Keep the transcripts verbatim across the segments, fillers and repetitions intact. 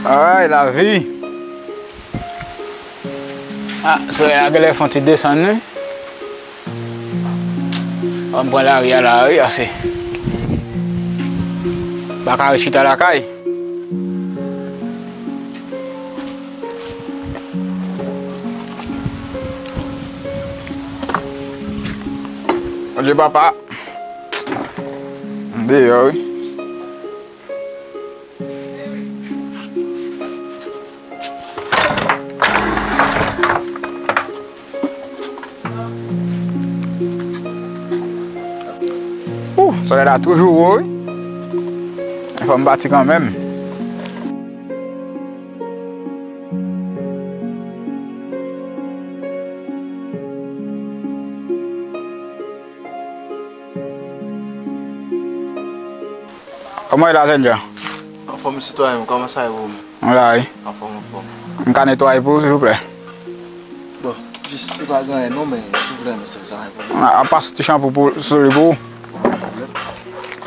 Ay, lavi. Ah, solèy la genlè fè yon ti desann, wi. Fò m pran lari a la, wi, ase. Pa ka ret chita lakay. Bondye papa. M deyò, wi. Ou, solèy la toujou wo, wi. Men fò m pati kanmenm. Kòman w ye la, jènjan? Anfòm, sitwayen, kòman sa ye pou ou menm? Mwen la, wi. Anfòm, anfòm. M ka netwaye pou ou, silvouplè? Bon, jis, li pa gen anyen non, men si w vle, men se sa, anyen pou ou. A, a, pase ti chanpou pou, sou li pou ou.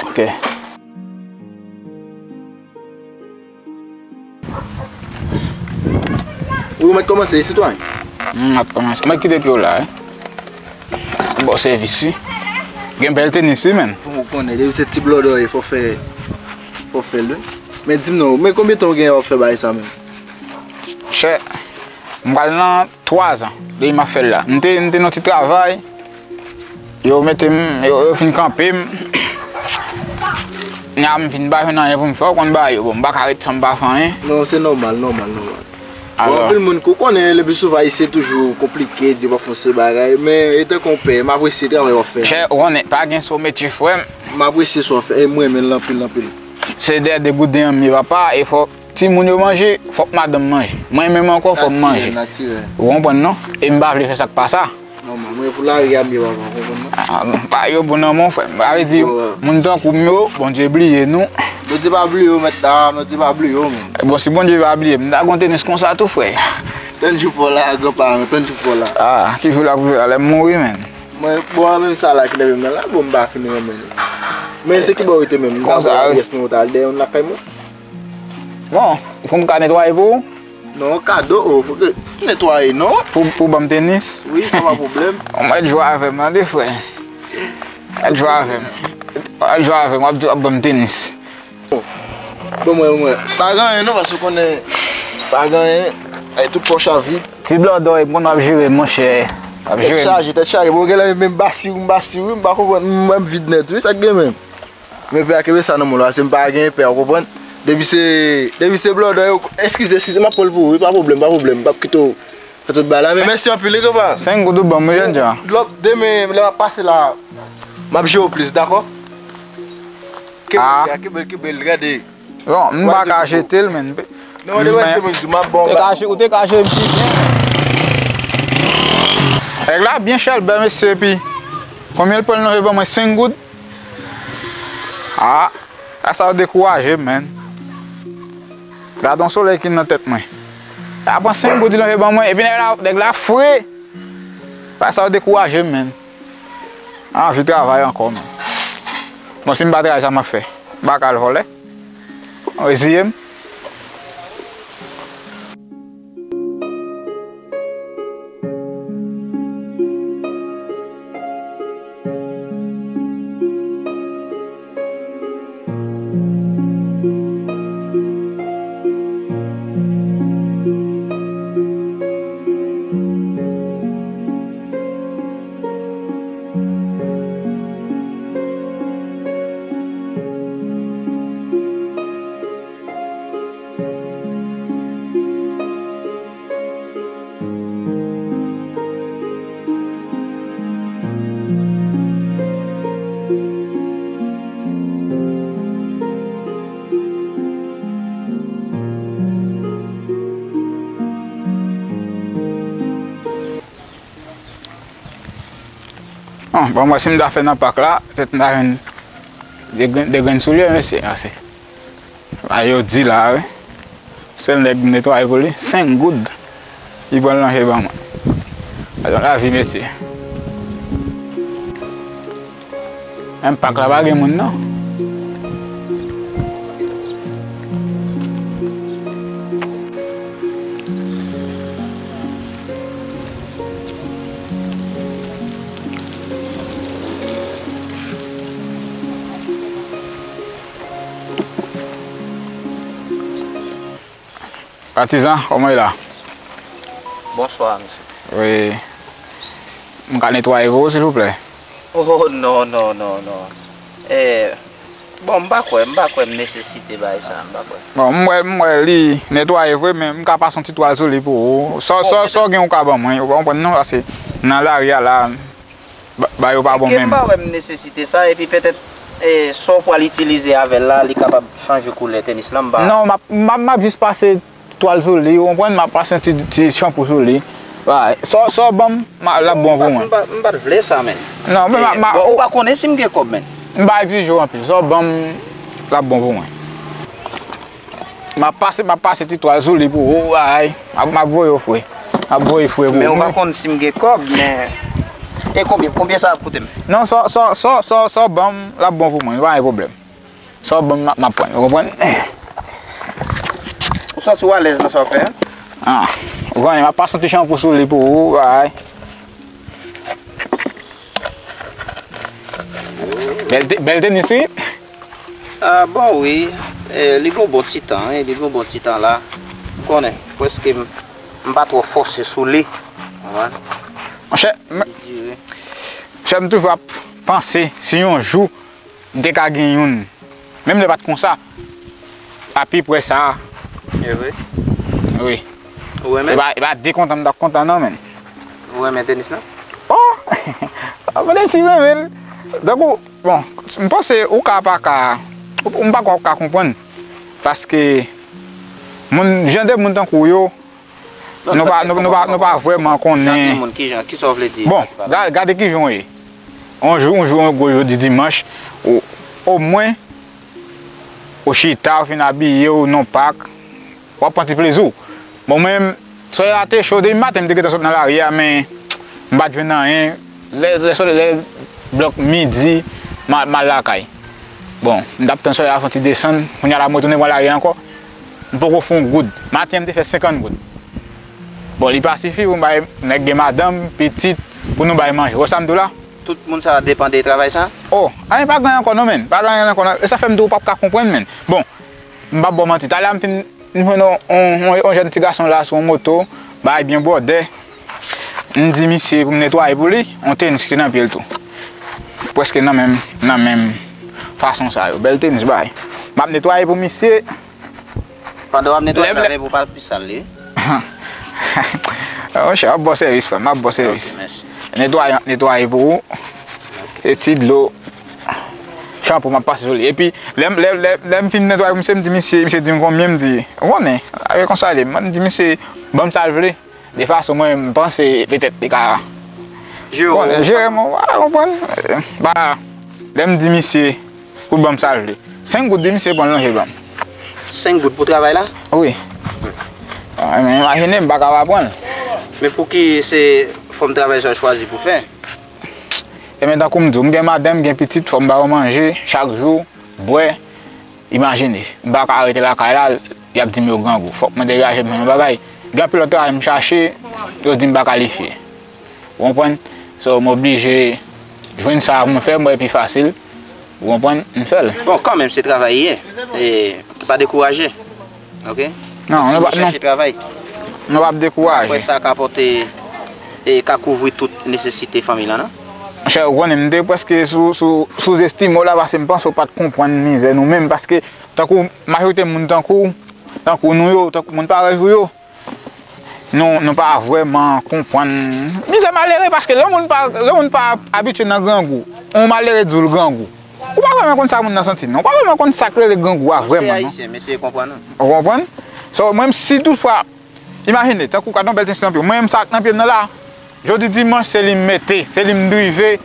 Ok. Ou mèt kòmanse, sitwayen? M ap kòmanse. Mwen kite pye w la, wi. Bon sèvis, wi. Gen bèl tenis, wi, menn. Fò w konnen, depi se ti blòdò ye, fò fè, fò fè l, wi. Men di m non, men konbyen tan w gen w ap fè bagay sa menm? Chè, m pral nan twa zan depi m ap fè l la. M te, m te nan ti travay. Yo mete m, yo, yo fin kanpe m. Nya m vin pa jwenn anyen pou m fè, w konn bagay yo. Bon, m pa ka ret san m pa fè anyen. Non, se nòmal, nòmal, nòmal. Bon, alò, anpil moun, ou konnen, le pli souvan, Ayisyen toujou konplike, di yo pa fè yon seri bagay, men, etan konpè, m apresye travay w ap fè a. Chè, ou konnen, pa gen sou metye, frè m. M apresye sa w fè, e m renmen l anpil, anpil. Se dèyè de gouden an m ye, papa, e fò timoun yo manje, fòk madanm manje. Mwen menm ankò, fò m manje. Natirèl, natirèl. Ou konprann, non? E m pa vle fè sa k pa sa. Nòmal, mwen pou lari a m ye, papa, ou konprann, non? Ah, pa yo bon nan men w, frè m. Sa vle di, bon, moun tankou m yo, Bondye bliye nou. Bondye pa bliye w, mèt la, Bondye pa bliye w, menm. Bon, si Bondye pa bliye m, m ta gon tenis konsa tou, frè. Tann jou pa w la, granparan, tann jou pa w la. Ah, ki jou la pou jou la, lè m mouri, menn. Mwen, bon, menm sa la ki nan men m nan la, bon, m pa fin renmen li. Men se ki bò w rete menm? M ta voye adyès mwen, ou ta al dèyè yon lakay mwen. Bon, pou m ka netwaye pou ou? Non, kado, o, fò ke netwaye, non? Pou, pou ban m tenis? Wi, sa pa pwoblèm. Ou mèt jwe avè m, tande, frè. Mèt jwe avè m. Mèt jwe avè m, w ap di w ap ban m tenis. Bon, mwen, mwen, pa gen anyen non, paske w konnen, pa gen anyen, ay, tout pòch a vid. Ti blòdò, e moun w ap jere, monchè. W ap jere. Tèt chaje, tèt chaje. Bon, genlè menm basi, m basi, wi, m pa konprann, m, m vid nèt, wi, sa k gen menm. Men pè a kenbe sa nan men w la, se m pa gen pè, ou konprann? Depi se, depi se blòdò, yo, eskize, eskize, m ap pran l pou ou, wi, pa pwoblèm, pa pwoblèm, m p ap kite w fè tout bagay la, men mèsi anpil, wi, konpa. Senk goud ou ban m, wi, jènjan. Lòt, demen, lè m ap pase la, m ap jere w plis, dakò? Kenbe l, kenbe l, kenbe l, gade. Bon, m pa ka jete l, menn. Non, de wè se mwen ki di, m ap ba w. Ou te ka je-, ou te ka jere m pi byen. Nèg la byen chèlbè, mesye, epi konbyen l pran l nan je ban mwen? Senk goud? Ah, sa, sa dekouraje m, menn. Gade yon solèy ki nan tèt mwen. Sa pran senk goud li nan je ban mwen, epi nèg la, nèg la fre. Sa, sa dekouraje m, menn. Anvi travay ankò, menn. Bon, si m pa travay, sa m ap fè? M pa ka al vòlè. Reziye m. Bon, ban m wè si m ta fè nan pak la, petèt m ta jwenn de grenn, de grenn soulye, mesye, mèsi. A yo di la, wi. Sèl nèg m netwaye pou li, senk goud. Li pran l nan je ban mwen. Gade yon lavi, mesye. Menm pak la pa gen moun, non. Patizan, kòman w ye la? Bonswa, mesye. Wi. M ka netwaye pou ou, silvouplè? Oh, non, non, non, non. Eh, bon, m pa kwè, m pa kwè m nesesite bagay sa, m pa kwè. Bon, m wè, m wè li netwaye vre, men m ka pase yon ti twal sou li pou ou. Sa, bon, sa, men sa w gen ou ka ban mwen, ou konprann non, paske nan lari a la, ba, ba yo pa bon menm. Men m pa wè m nesesite sa, epi petèt, eh, sa w pral itilize avè l la, li kapab chanje koulè tenis lan, m pa. Non, m ap, m ap, m ap jis pase twal sou li, ou konprann, m ap pase yon ti, ti chanpou sou li. Sa, sa w ban m, m a, l ap bon pou mwen. M pa, m pa t vle sa, men. Non, men m a, m a, bon, ou pa konnen si m gen kòb, men. M pa egzije w anpil. Sa w ban m, l ap bon pou mwen. M ap pase, m ap pase ti twal sou li pou ou, ay. M ap, m ap voye w fre. M ap voye fre pou ou. Men ou pa konn si m gen kòb, men. E konbyen, konbyen sa ap koute m? Non, sa, sa, sa, sa, sa w ban m, l ap bon pou mwen. Pa gen pwoblèm. Sa w ban m, m ap, m ap pran, ou konprann? Ou santi w alèz nan sa w fè a? Ah, ou konnen, m ap pase yon ti chanpou sou li pou ou, ay. Bèl te-, bèl tenis, wi. Ah, bon, wi. Eh, li gon bon ti tan, wi. Li gon bon ti tan la. Ou konnen, prèske m, m pa twò fòse sou li. Ou konprann? Monchè, m, monchè, m toujou ap panse si yon jou m te ka gen youn. Menm lè pa t konsa. Apiprè sa. E vre? Wi. Ou renmen? E pa, e pa de kontan m t ap kontan non, menn. Ou renmen tenis lan? Oh! Mwen si renmen l. Donk, ou, bon, m panse ou ka pa ka, ou, m pa kwè ou ka konprann. Paske moun, jan de moun tankou w yo, Nou pa, nou, nou pa, nou pa vrèman konnen. Jan de moun, kijan, kisa w vle di? Bon, ga-, gade kijan w ye. On jou, on jou, on gwo jodi dimanch, ou, omwen, ou chita, ou fin abiye w, non pak, w ap pran ti plezi w. Bon, mwen menm, solèy la te cho, depi maten m te gentan sot nan lari a, men m pa t jwenn anyen. Lè, lè solèy, lè blòk midi, m al, m al lakay. Bon, m t ap tann solèy la fè yon ti desann, kounye a la m retounen pran lari a ankò. M poko fè yon goud. Maten an, m te fè senkant goud. Bon, li pa sifi pou m bay nèg gen madanm, pitit, pou nou bay manje. Ou wè sa m di w la? Tout moun sa a depann de travay sa? Oh, anyen pa gen ankò non, menn. Pa gen anyen ankò non. E sa fè m di w ou p ap ka konprann, menn. Bon, m p ap ba w manti. Talè a m fin, m jwenn yon, yon, yon, yon jèn ti gason la sou yon moto, bagay byen bwòdè. M di misye pou m netwaye pou li, yon tenis ki te nan pye l tou. Prèske nan menm, nan menm fason sa yo. Bèl tenis, bagay. M ap netwaye pou misye. Pandan w ap netwaye l la, men pou w pa pi sal li. Monchè, m ap ba w sèvis, frè m, m ap ba w sèvis. Ok, mèsi. Netwaye, netwaye pou ou. E ti dlo, chanpou, m ap pase sou li. Epi, lè m, lè, lè, lè m fin netwaye pou misye, m di misye, misye di m konbyen, m di, ou konnen, e konsa l ye, m di misye, ban m sa l vle. De fason mwen, m panse petèt li ka jere mwen, w konprann? Ba, lè m di misye, pou l ban m sa l vle. Senk goud, di misye pran l lonje l ban m. Senk goud pou travay la? Wi. Ah, men imajine, m pa ka pa pran l. Men pouki se fòm travay sa w chwazi pou fè? Ebyen, tankou m di w, m gen madanm, m gen pitit, fò m ba yo manje chak jou, bwè. Imajine, m pa ka rete lakay la, y ap di m yo grangou. Fòk mwen degaje m fè yon bagay. Gen anpil lòt travay m chache, yo di m pa kalifye. Ou konprann? So, m oblije jwenn sa pou m fè, m wè pi fasil. Ou konprann? M fè l. Bon, kanmenm, se travay li ye. E, pa dekouraje. Ok? Non, nou pa, non. Kontinye chèche travay. Nou p ap dekouraje. Apre sa, ka pote, e ka kouvri tout nesesite fanmi lan, non? Monchè, ou konnen, m te prèske sou, sou, souzestime w la, paske m panse w pa t konprann mizè nou menm, paske tankou majorite moun tankou w, tankou nou yo, tankou moun parèy ou yo, nou, nou pa vrèman konprann mizè malere, paske lè moun pa, lè moun pa abitye nan grangou, yon malere di w l grangou, ou pa vrèman konn sa moun nan santi, non. Ou pa vrèman konn sa k rele grangou a vrèman, non. Mesye ayisyen, mesye konprann ou. Ou konprann? So, mwen, si toutfwa, imajine, tankou gade yon bèl ti nan pye w. Mwen menm sa k nan pye m nan la, jodi dimanch, se li m mete, se li m drive.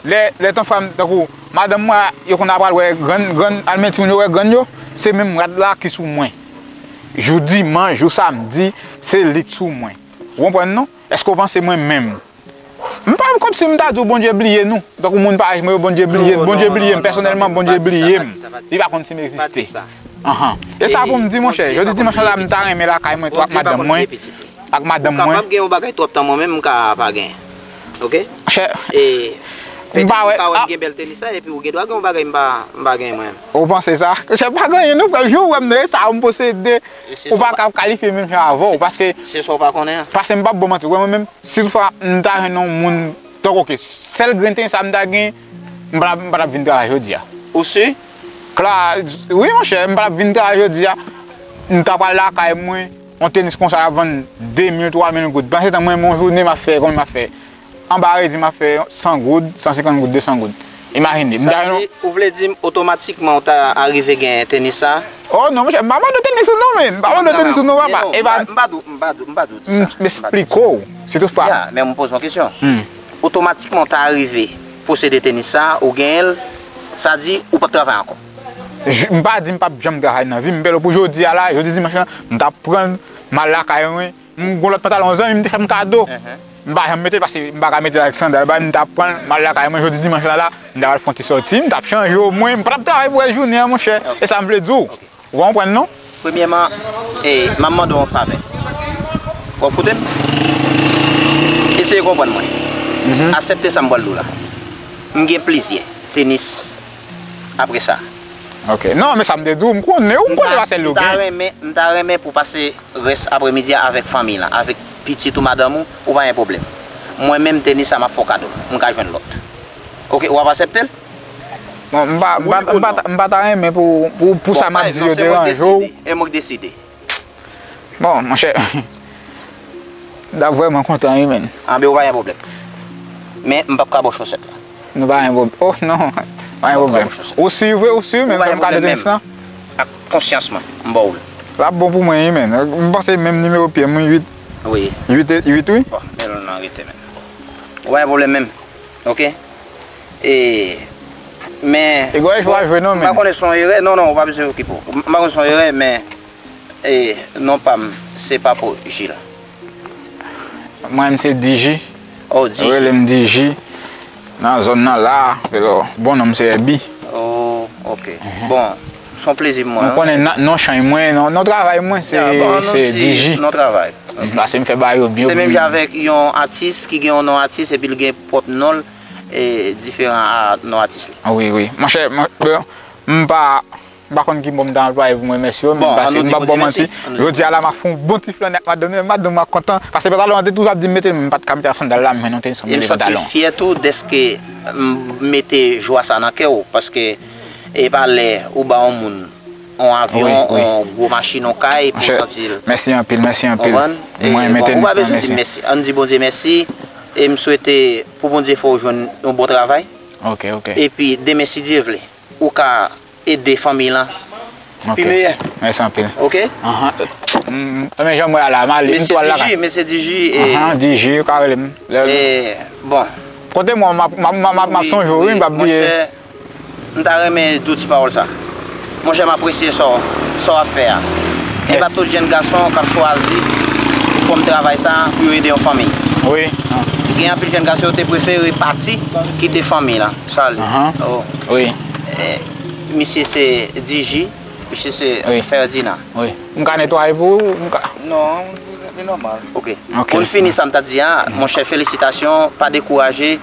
Lè, lè tanfwa m, tankou, madanm mwen, yo konn al pral wè grann, grann, al men timoun yo wè grann yo, se menm rad la ki sou mwen. Jou dimanch, jou samdi, se li k sou mwen. Ou konprann, non? Èske w panse mwen menm? M pa kòmsi m ta di w Bondye bliye nou. Tankou moun parèy mwen yo, Bondye bliye, non, Bondye bliye m. Pèsonèlman, Bondye bliye m. Li pa konn si m egziste. Anhan. E sa pou m di, monchè, jodi dimanch la, m ta renmen lakay mwen tou ak madanm mwen. Ak madanm mwen. Ou kapab gen yon bagay twòp tan, mwen menm, m ka pa gen. Ok? Monchè. E, M pa wè. Ou ka wè m gen bèl tenis sa, epi ou gen dwa gen yon bagay m pa, m pa gen mwen menm. Ou panse sa? Chè, pa gen anyen, non, frè m. Jou w wè m nan eta m posede, ou pa ka kalifye menm jan avè w, paske. Se sa w pa konnen an. Paske m p ap ba w manti, ou wè mwen menm, si toutfwa m ta jwenn yon moun, tankou ke sèl grenn tenis sa m ta gen, m pa t ap, m pa t ap vin travay jodi a. Ou si? Kla, wi, monchè, m pa t ap vin travay jodi a, m ta pral lakay mwen, yon tenis konsa l ap vann de mil, twa mil goud. Pandan se tan mwen, yon jounen m ap fè, konbyen m ap fè? Anba redi, m ap fè san goud, san senkant goud, de san goud. Imajine, m ta. Sa vle di, ou vle di m otomatikman ou ta arive gen tenis sa? Oh non, monchè, m pa mande w tenis ou non, men. M pa mande w tenis ou non, papa. E pa. M pa di w, m pa di w, m pa di w di sa. M esplike w, si toutfwa. Ya, men m poze w yon kesyon. Otomatikman ou ta arive posede tenis sa, ou genyen l, sa di ou p ap travay ankò. M pa di m p ap janm travay nan vi m, men pou jodi a la, jodi dimanch lan, m t ap pran l, m al lakay mwen, m gon lòt pantalon zanmi m te fè m kado. M pa janm mete l paske m pa ka mete l ak sandal, bay, m t ap pran l, m al lakay mwen jodi dimanch la la, m t ap al fè yon ti sòti, m t ap chanje omwen, m pa t ap travay pou rès jounen an, monchè. E sa m vle di w. Ou konprann, non? Premyèman, e, m ap mande w yon favè. W ap koute m? Eseye konprann mwen. Aksepte sa m pral di w la. M gen plizyè tenis apre sa. Ok. Non, men sa m te di w, m konnen, ou konnen pa sèl yo gen. M ta renmen, m ta renmen pou pase rès apremidi a avèk fanmi lan, avèk pitit ou, madanm ou, ou pa gen pwoblèm. Mwen menm, tenis sa, m ap fè w kado l. M ka jwenn lòt. Ok, w ap aksepte l? Bon, m pa, m pa, m pa, m pa ta renmen pou, pou, pou sa m ap di yo deranje w. E mwen k deside. Bon, monchè, m t ap vrèman kontan, wi, menn. Anben, ou pa gen pwoblèm. Men, m p ap ka ba w chosèt la. Nou pa gen pwoblèm. Oh, non, pa gen pwoblèm. Ou si vre, ou si, men m fè m kado tenis lan. Ak konsyans mwen, m ba w l. L ap bon pou mwen, wi, menn. M panse menm nimewo pye m, wi, uit. Wi. Uit, uit, wi. Bon, men l nan rete, menn. Ou pa gen pwoblèm menm. Ok? E, men. E gòj w a jwe non, men. M pa konnen se yon erè. Non, non, ou pa bezwen okipe w. M pa konnen se yon erè, men, e, non pa m, se Papo Jil. Mwen, m se D J. Oh, D J. Yo rele m D J. Nan zòn nan la, bon non m se Herbie. Oh, ok. Bon, se yon plezi pou mwen. Ou konnen non, non chay mwen, non, non travay mwen, se, se D J. Non travay. Paske m fè bagay yo byen. Se menm jan avèk yon atis ki gen yon non atis epi l gen pwòp non l, e, diferan a non atis li. Wi, wi. Monchè, m pa, m pa konn ki mo m ta anplwaye pou m remèsye w, men paske m p ap ba w manti. Jodi a la, m ap fè yon bon ti flannè ak madanm mwen, madanm mwen ap kontan. Paske pantalon an te toujou ap di m mete l, men m pa t ka mete sandal la, m jwenn yon tenis pou m mete pantalon an. E m santi l fyè tou dèske m mete jwa sa nan kè w, paske e pa lè ou ba yon moun yon avyon, yon gwo machin, yon kay, pou w santi l. Mèsi anpil, mèsi anpil. Konprann? Mwen renmen tenis lan, mèsi. Ann di Bondye mèsi. E m swete pou Bondye fè w jwenn yon bon travay. Ok, ok. Epi demen, si Dye vle, ou ka ede fanmi lan pi meyè. Mèsi anpil. Ok? Anhan. Men jan m wè a la, m ale, m tou al lakay. Mesye D J, mesye D J, e. Anhan, D J, ou ka rele m. E, bon. Kote mwen, m ap, m ap, m ap, m ap sonje w, wi, m p ap bliye. M ta renmen di w ti pawòl sa. Monchè, m apresye sa w, sa w ap fè a. E pa tout jèn gason k ap chwazi pou fòm travay sa pou yo ede yon fanmi. Wi. Gen anpil jèn gason yo te prefere pati, kite fanmi la. Salut. Wi. Misye se D J, misye se Ferdinand. Wi. M ka netwaye pou ou, m ka. Non, li nòmal. Ok. Ok. Pou n fini sa m t ap di a, monchè, felisitasyon, pa dekouraje,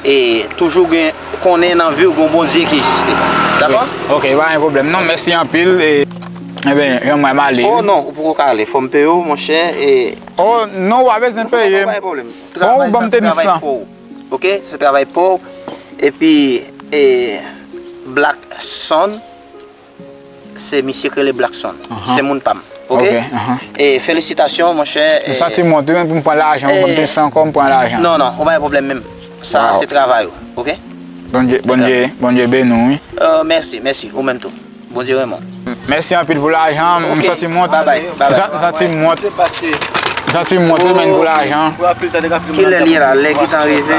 e toujou gen, konnen nan vi w gen yon Bondye ki egziste. Dakò? Ok, pa gen pwoblèm. Non, mèsi anpil. E, ebyen, jan mwen m ale. Oh non, ou poko ka ale. Fò m peye w, monchè. E, oh non, w pa bezwen peye m. Non, non, pa gen pwoblèm. Bon, ou ban m tenis lan. Ok, se travay pa w. Epi, e, Blackson. Se misye k rele Blackson. Se moun pa m. Ok? E felisitasyon, monchè. M santi m wont, wi, pou m pran lajan, ou ban m tenis ankò, m pran lajan. Non, non, ou pa gen pwoblèm menm. Sa, se travay ou, ok? Bondye, Bondye, Bondye beni w, wi. Mèsi, mèsi, ou menm tou. Bondye renmen w. Mèsi anpil pou lajan, m santi m wont. M santi m wont. M santi m wont, wi, menn, pou lajan. Kilè l ye la? Lè gentan rive.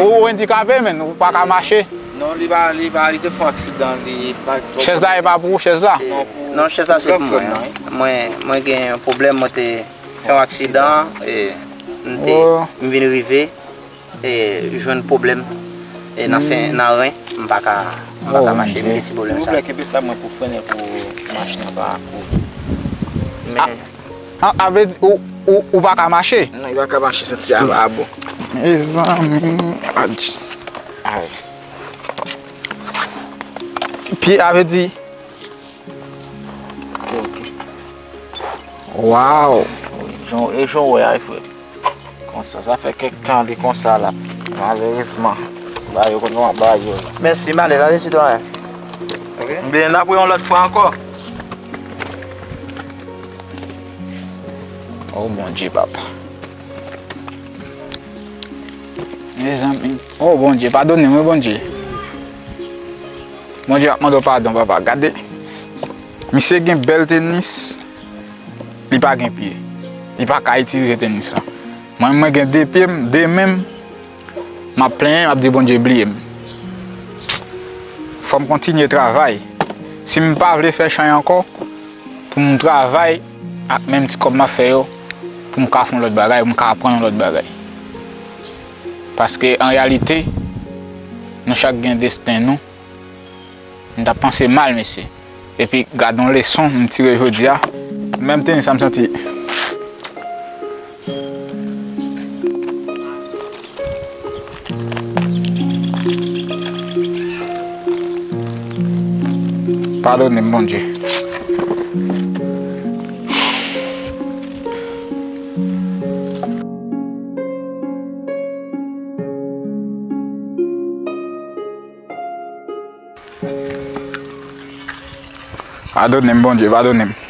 Ou andikape, menn, ou pa ka mache. Non, li pa, li pa, li te fè yon aksidan, li pa. Chèz la e pa pou ou, chèz la? Non, chèz la se pou mwen. Mwen, mwen gen yon pwoblèm, mwen te fè yon aksidan, e, m te, m vin rive, e, jwenn pwoblèm, e, nan sen, nan ren, m pa ka, m pa ka mache, m gen ti pwoblèm sa. Silvouplè, kenbe sa mwen pou frennen pou machin nan pa kouri. Men. Ah, ah, vle di, ou, ou, ou pa ka mache? Non, li pa ka mache, senti a pa bon. Mezanmi, adj. Ay. Pye a vle di. Ok, ok. Waw. Wi, jan, e jan w wè a, frè. Konsa, sa fè kèk tan li konsa la. Malerezman, ba yo konn kòman ba yo la. Mèsi, m alèz, alèz, sitwayen. Ok. Ebyen, n ap wè yon lòt fwa ankò. Oh, Bondye, papa. Mezanmi. Oh, Bondye, padone m, wi, Bondye. Bondye ap mande w padon, papa. Gade. Misye gen bèl tenis. Li pa gen pye. Li pa ka itilize tenis la. Mwen, mwen gen de pye m, de men m. M ap plenyen, m ap di Bondye bliye m. Fò m kontinye travay. Si m pa vle fè chay ankò, pou m travay ak menm ti kòb m ap fè yo, pou m ka fè yon lòt bagay, pou m ka aprann yon lòt bagay. Paske, an reyalite, nou chak gen desten nou. M t ap panse mal, mesye. Epi, gad yon leson m tire jodi a. Menm tenis sa m santi. Padone m, Bondye. Padone m, Bondye, padone m.